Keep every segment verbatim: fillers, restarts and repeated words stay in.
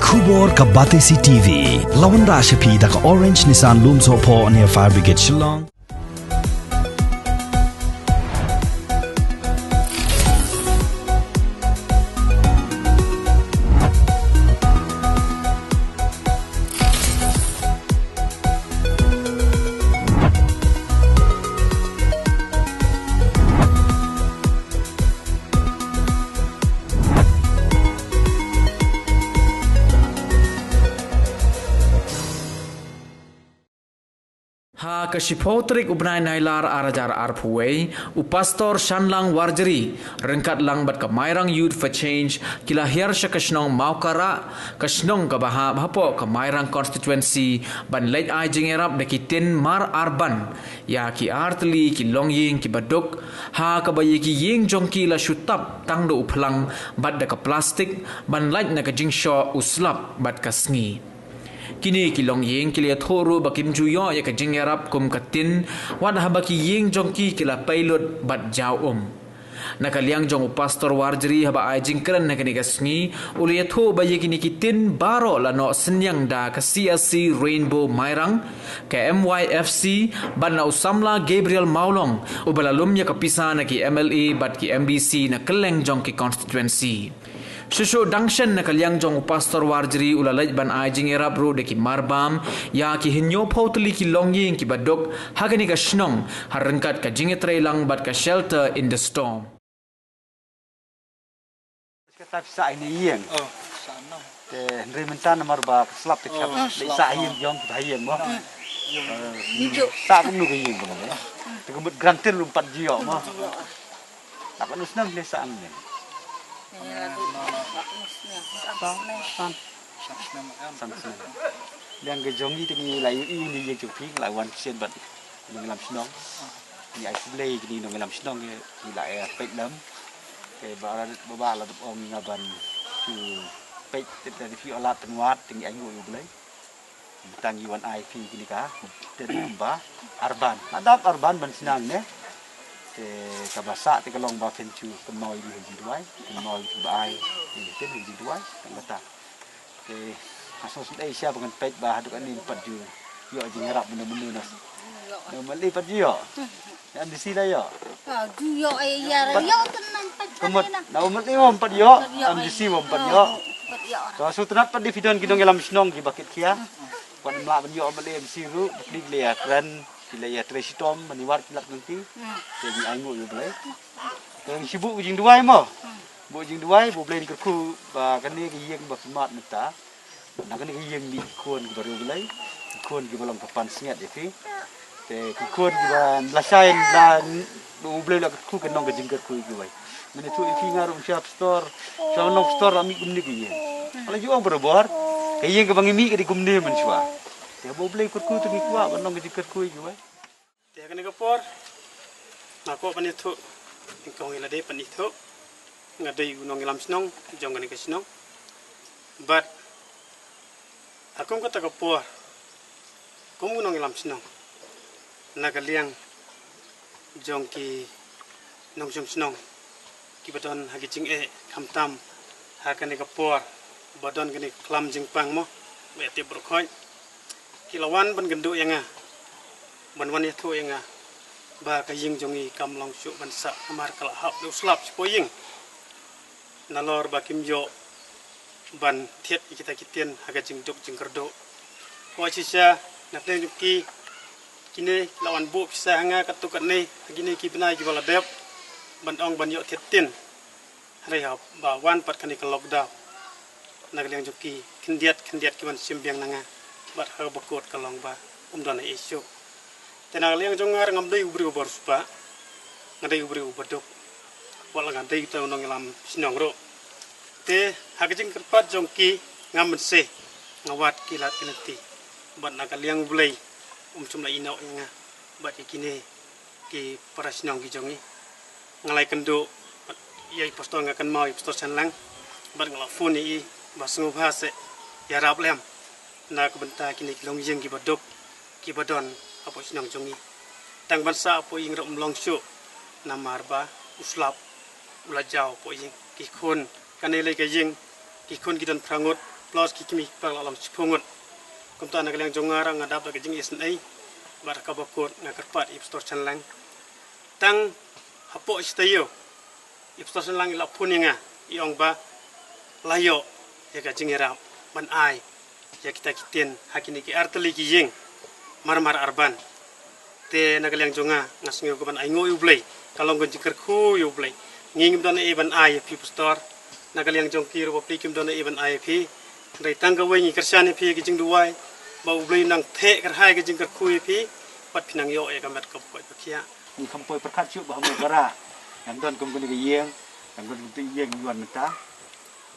Khubor ka Batesi T V. La wanrah sha phi da ka Orange Nissan Lumsohphoh near Fire Brigade Shillong. Ha ka shiphew tarik u bnai Nailar ar hajar arphew wei, u Pastor Shanlang Warjri, ryngkat lang bad ka Mairang Youth for Change, ki la hiar sha ka shnong Mawkara, ka shnong kaba hap hapoh ka Mairang Constituency, ban leit ai jingïarap da ki tin mar arban ïa ki artylli ki longïing kiba duk, ha kaba ïa ki ïing jong ki la shu tap tang da u phlang bad da ka plastik, ban lait na ka jingshoh u slap bad ka sngi. Kine ki longïing ki la ïathuh ruh ba kim ju ïoh ïa ka jingïarap kum ka tin, wat haba ki ïing jong ki ki la pei lut bad jaw um. Na ka liang jong u Pastor Warjri, haba ai jingkren ha kane ka sngi, u la ïathuh ba ïa kine ki tin baroh la noh synñiang da ka C S C Rainbow Mairang, ka M Y F C, bad na u samla Gabriel Mawlong, uba la lum ïa ka pisa na ki M L A bad ki M D C na kylleng jong ki constituency. Shuh shuh dang shen, na ka liang jong u Pastor Warjri, u la leit ban ai jingïarap ruh da ki marbam ïa ki hynñiewphew tylli ki longïing kiba duk ha kane ka shnong, ha ryngkat ka jingïatreilang bad ka shelter in the storm. Ka tap sa ïa ine ïing. Oh, sa no. Te hynrei mynta namar ba ka slap te khap. Oh, dei slap, sa ïing no. Jong kiba ha ïing mo. Hmm. Eh, sa kumno ka ïing mo. Te ka mut granted ruh ym pat ju ïoh mo. Sa katno snem ne sa am ne? Eh, san snem. San snem. Liang ka jong ngi te ngi la ïohi ïa ine ïing jong phi, la wan shen bad nongïalam shnong. Ngi ai khublei ïa kine nongïalam shnong, ki la ïa peit lem. Te ba la, ba, ba la dep ong nga ban shu peit, te, te phi ïoh lad tynwad, te ngi ainguh ïa U Blei. Tang ngi wan ai phi kine ka tin kumba arban. Nadap arban ban shnong ne. Te kaba sah te ka long ba phin shu kynmaw ïa u ha jingduwai, kynmaw ïa u ba ai ïa u ha jingduwai, tang kata. Te nga sngewsynei sha ba ngan peit ba haduh kane ym pat ju ïoh jingïarap mynno mynno na. Na U M L A pat ju ïoh. Na M D C la ïoh. Ah, ju ïoh, eh, ïa, pat ïoh tynnan pat ka mut kane na. Na U M L A ym pat ïoh, pat ïoh, M D C ym pat ïoh. Ym pat ïoh. To shu tynnat pat de phi don ki nongïalam shnong kiba kit khia. Pat ym lah ban ïoh U M L A, M D C ruh, ki la ïa kren, ki la ïa trei shitom, ban ïa wad ki lad lynti. Hmm. Te ngi ainguh ïa U Blei. Te ngi shu buh jingduwai mo. Hmm. Buh jingduwai, ba U Blei un kyrkhu ba kane ka ïing ba phi mad mynta. Na kane ka ïing mih ki khun kiba riewblei, ki khun kiba long ka pansngiat ïa phi. Te ki khun kiba lashai la, U Blei la kyrkhu, kan long ka jingkyrkhu ïa kiwei. Mynta ïathuh ïa phi, nga ruh sha pastor, sha nong pastor la mih kumne ka ïing. Nga la ju ong barabor, ka ïing kaba ngi mih ka dei kumne mynshuwa. Te haba U Blei u kyrkhu te ngi kwah ban long ka jingkyrkhu ïa kiwei. Te ha kane ka por nga kwah ban ïathuh, nyngkong ïa lade ban ïathuh, nga dei u nongïalam shnong jong kane ka shnong. Bad ha kum kata ka por, kum u nongïalam shnong, na ka liang jong ki nongshong shnong kiba don ha ki jingeh, khamtam ha kane ka por ba don kane ka khlam jingpang mo, ba ïa tip baroh khoit, ki la wan ban kynduh ïa nga, ban wan ïathuh ïa nga ba ka ïing jong ngi kam long shuh ban sah, namar ka la hap da u slap shapoh ïing. Nalor ba kim ïoh ban thied ïa kita ki tin ha ka jingduk jingkyrduh. Ko shisha, na pdeng jong ki, kine ki la wan buh pisa ha nga katto katne ha kine ki bnai kiba la dep, ban ong ban ïoh thied tin. Hynrei haba wan pat kane ka lockdown, na ka liang jong ki, khyndiat khyndiat ki wan shim biang na nga, bad ha kaba kut ka long ba ym don ei ei shuh. Te na ka liang jong nga ruh ngam dei u briew uba riewspah, nga dei u briew uba duk, wat la nga dei uta u nongïalam shnong ruh. Te ha ka jingkyrpad jong ki, ngam mynsiem, nga wad ki lad ki lynti. Bad na ka liang U Blei, um shym la ïehnoh ïa nga bad ïa kine ki para shnong ki jong ngi. Nga la ïakynduh ïa i pastor, nga kynmaw ïa i pastor Shanlang, bad nga la phone ïa i ba sngewbha seh ïarap lem na ka bynta kine ki longïing kiba duk kiba don hapoh shnong jong ngi. Tang ban sah hapoh ïing ruh ym long shuh, namar ba u slap u la jaw hapoh ïing. Ki khun, kane lei ka ïing, ki khun ki don phra ngut, Plus ki kmie ki kpa la lam shiphew ngut. Kumta na ka liang jong nga ruh nga dap da ka jingisynei. Bad ha kaba kut nga kyrpad ïa i Pastor Shanlang. Tang hapoh shi taïew i Pastor Shanlang i la phone ïa nga, i ong ba la ïoh ïa ka jingïarap ban ai ïa kita ki tent ha kine ki artylli ki ïing marmar arban. Te na ka liang jong nga, nga sngew ka ban ainguh ïa U Blei, ka long ka jingkyrkhu ïa U Blei. Ngi ngim don ei ban ai ïa phi Pastor. Na ka liang jong ki ruh bapli kim don ei ban ai ïa phi. Hynrei tang kawei ngi kyrshan ïa phi ïa ka jingduwai ba U Blei un nang theh kyrhai ka jingkyrkhu ïa phi, bad phin nang ïoh ïa ka met kaba koit ba khiah. Ngi kham poi pyrkhat shuh ba ha Mawkyrwat ngan don kum kane ka ïing, ngan don kum kane ka ïing ïwan mynta.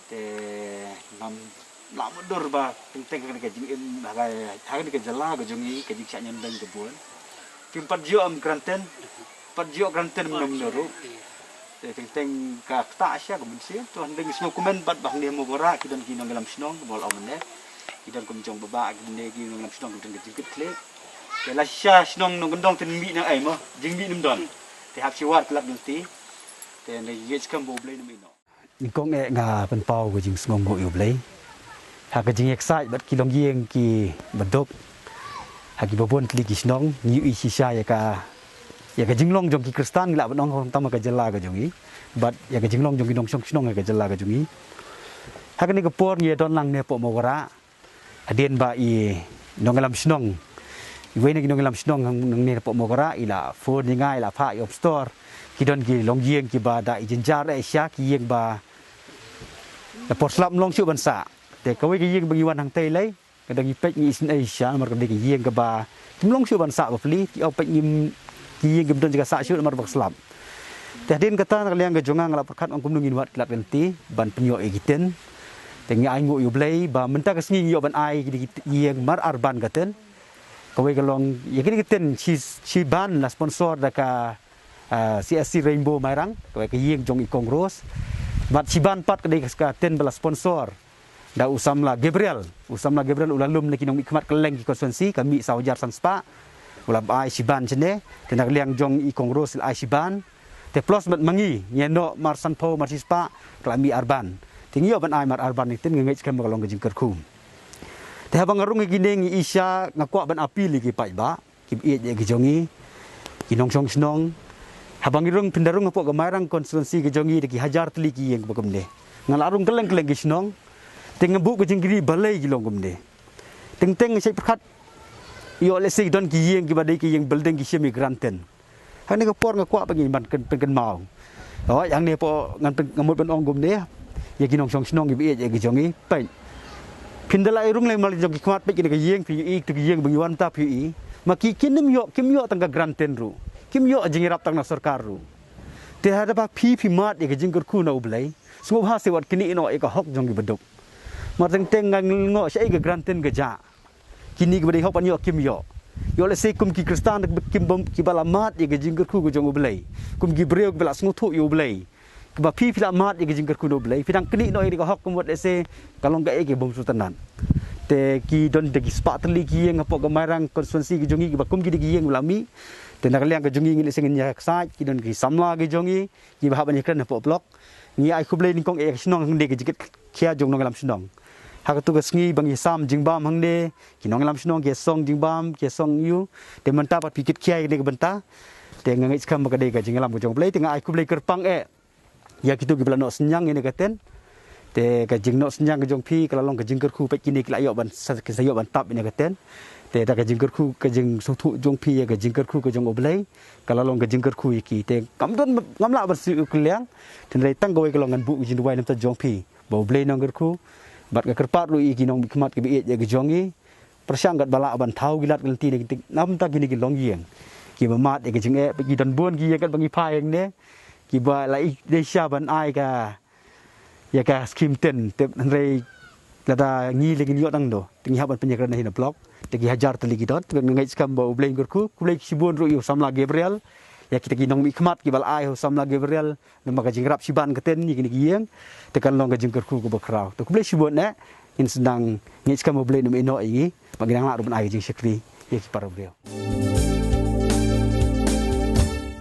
Te ngam lah mutdur ba teng teng ha kane ka jingim, ha ka, ha kane ka jylla ka jong ngi, ka jingshah ñion beiñ ka bun. Kim pat ïoh em granted, pat ïoh granted mynno mynno ruh. Te teng teng ka ktah sha ka mynsiem, to hynrei ngi sngewkmen pat ba hangne ha Mawkyrwat ki don ki nongïalam shnong, ba la ong mynne. Ki don kum jong baba, ki don ki nongïalam shnong, ki don ka jingkitkhlieh. Te lashai shnong nongkyndong te mih nang ai mo, jingmih ym don. Te hap shuwa ki lad lynti. Te hynrei ngi ngeit skhem ba U Blei un ïehnoh. Nyngkong eh nga pynpaw ka jingsngewnguh ïa U Blei ha ka jingïaksaid bad ki longïing kiba duk ha kiba bun tylli ki shnong. Ngi ïohi shisha ïa ka, ïa ka jinglong jong ki Khristan, ngi lah ban ong, tang ha ka jylla ka jong ngi, bad ïa ka jinglong jong ki nongshong shnong ha ka jylla ka jong ngi. Ha kane ka por ngi ïadon lang ne hapoh Mawkyrwat. Hadien ba i nongïalam shnong, iwei na ki nongïalam shnong hangne hapoh Mawkyrwat i la phone ïa nga, i la phah ïa u Pastor. Ki don ki longïing kiba da i jynjar eh sha, ki ïing ba la por slap ym long shuh ban sah. Te kawei ka ïing ba ngi wan hangtei lei, ka dang ngi peit ngi isynei sha, namar ka dei ka ïing kaba ym long shuh ban sah bapli, ki ong peit ngim, ki ïing kim don jaka sah shuh namar ba ka slap. Te hadien kata na ka liang ka jong nga nga la pyrkhat ong kumno ngin wad ki lad lynti ban pynïoh ïa ki tent. Te ngi ainguh ïa U Blei ba mynta ka sngi ngi ïoh ban ai ïa ki ïing mar arban ka tent. Kawei ka long ïa kine ki tent shi, shiban la sponsor da ka, ah, C S C Rainbow Mairang, kawei ka ïing jong i Kong Rose. Bad shiban pat ka dei ka tent ba la sponsor da u samla Gabriel. U samla Gabriel u la lum na ki nongmihkhmat kylleng ki constituency, ka mih saw hajar san spah. U la ai shiban shane, te na ka liang jong i Kong Rose la ai shiban. Te plus bad ma ngi, ngi ïa noh mar sanphew mar shispah, ka la mih arban. Te ngi ïoh ban ai mar arban ïa ki tent, nga ngeit skhem ba ka long ka jingkyrkhu. Te haba nga rung ïa kine ngi ïa sha, nga kwah ban appeal ïa ki paidbah kiba ïeit ïa ki jong ngi, ki nongshong shnong. Haba ngi rung, phin da rung hapoh ka Mairang constituency ka jong ngi da ki hajar tylli ki ïing ba kumne. Nga la rung kylleng kylleng ki shnong. Te nga buh ka jingkylli balei ki long kumne. Teng teng nga shait pyrkhat, ïoh lehse don ki ïing kiba dei ki ïing building ki shim ïa granted. Hangne ka por nga kwah ba ngin ban pynkynmaw. Hooid, hangne hapoh ngan pyn, nga mut ban ong kumne ïa ki nongshong shnong kiba ïeit ïa ki jong ngi. Peit, phin da la ïa rung lei mar jong ki khmat, peit kine ki ïing, phi ïohi, kito ki ïing ba ngi wan mynta phi ïohi. Ma ki, kim ïoh, kim ïoh tang ka granted ruh, kim ïoh jingïarap tang na sorkar ruh. Te haba phi, phi mad ïa ka jingkyrkhu na U Blei, sngewbha sa wat knieh noh ïa ka hok jong kiba duk. Mar teng teng nga ngeit shaei ka granted ka jah. Kine kiba dei hok ban ïoh kim ïoh. Ïoh lehse kum ki Khristan kim bym, kiba la mad ïa ka jingkyrkhu ka jong U Blei, kum ki briew kiba la sngewthuh ïa U Blei, kiba phi, phi la mad ïa ka jingkyrkhu na U Blei, phi dang knieh noh ïa ka hok, ka mut lehse ka long kaei kaba bym sngewtynnat. Te ki don da ki spah tylli ki ïing hapoh ka Mairang constituency ka jong ngi kiba kum kine ki ïing ba la mih. Te na ka liang ka jong ngi, ngi lehse ngin ïa ksaid, ki don ki samla ki jong ngi kiba hap ban ïakren hapoh block. Ngi ai khublei nyngkong eh ïa ka shnong hangne, ka jingkitkhia jong nongïalam shnong. Ha kato ka sngi ba ngi sam jingbam hangne, ki nongïalam shnong ki ïa song jingbam, ki ïa song aiu. Te mynta pat phi kitkhia ïa kane ka bynta. Te nga ngeit skhem ba ka dei ka jingïalam ka jong U Blei, te nga ai khublei kyrpang eh ïa kito kiba la noh synñiang ïa kane ka tent. Te ka jingnoh synñiang ka jong phi ka la long ka jingkyrkhu, peit kine ki la ïoh ban sa, ki sa ïoh ban tap ïa kane ka tent. Te da ka jingkyrkhu, ka jingsngewthuh jong phi ïa ka jingkyrkhu ka jong U Blei, ka la long ka jingkyrkhu ïa ki. Te ngam don, ngam lah ban shu kylliang. Te hynrei tang kawei ka long ngan buh ka jingduwai na ka bynta jong phi ba U Blei un nang kyrkhu. Bad nga kyrpad ruh ïa ki nongmihkhmat kiba ïeit ïa ki jong ngi, pyrshang katba lah ban thaw ki lad ki lynti na ki, na ka bynta kine ki longïing kiba mad ïa ka jingeh. Peit, ki don bun ki ïing katba ngi phai hangne kiba la ïeit, dei sha ban ai ka, ïa ka skim tent, te hynrei lada ngi lei ngin ïoh tang no, te ngi hap ban pynïakren na hi na block. Te ki hajar tylli ki don, te nga ngeit skhem ba U Blei un kyrkhu. Khublei shibun ruh ïa u samla Gabriel, ïa kita ki nongmihkhmat kiba la ai ha u samla Gabriel namar ka jingïarap shiban ka tent ïa kine ki ïing. Te kan long ka jingkyrkhu kaba khraw. Te khublei shibun eh, ngin sa nang, ngeit skhem ba U Blei un ïehnoh ïa ngi, ba ngin nang lah ruh ban ai ka jingshakri ïa ki para briew.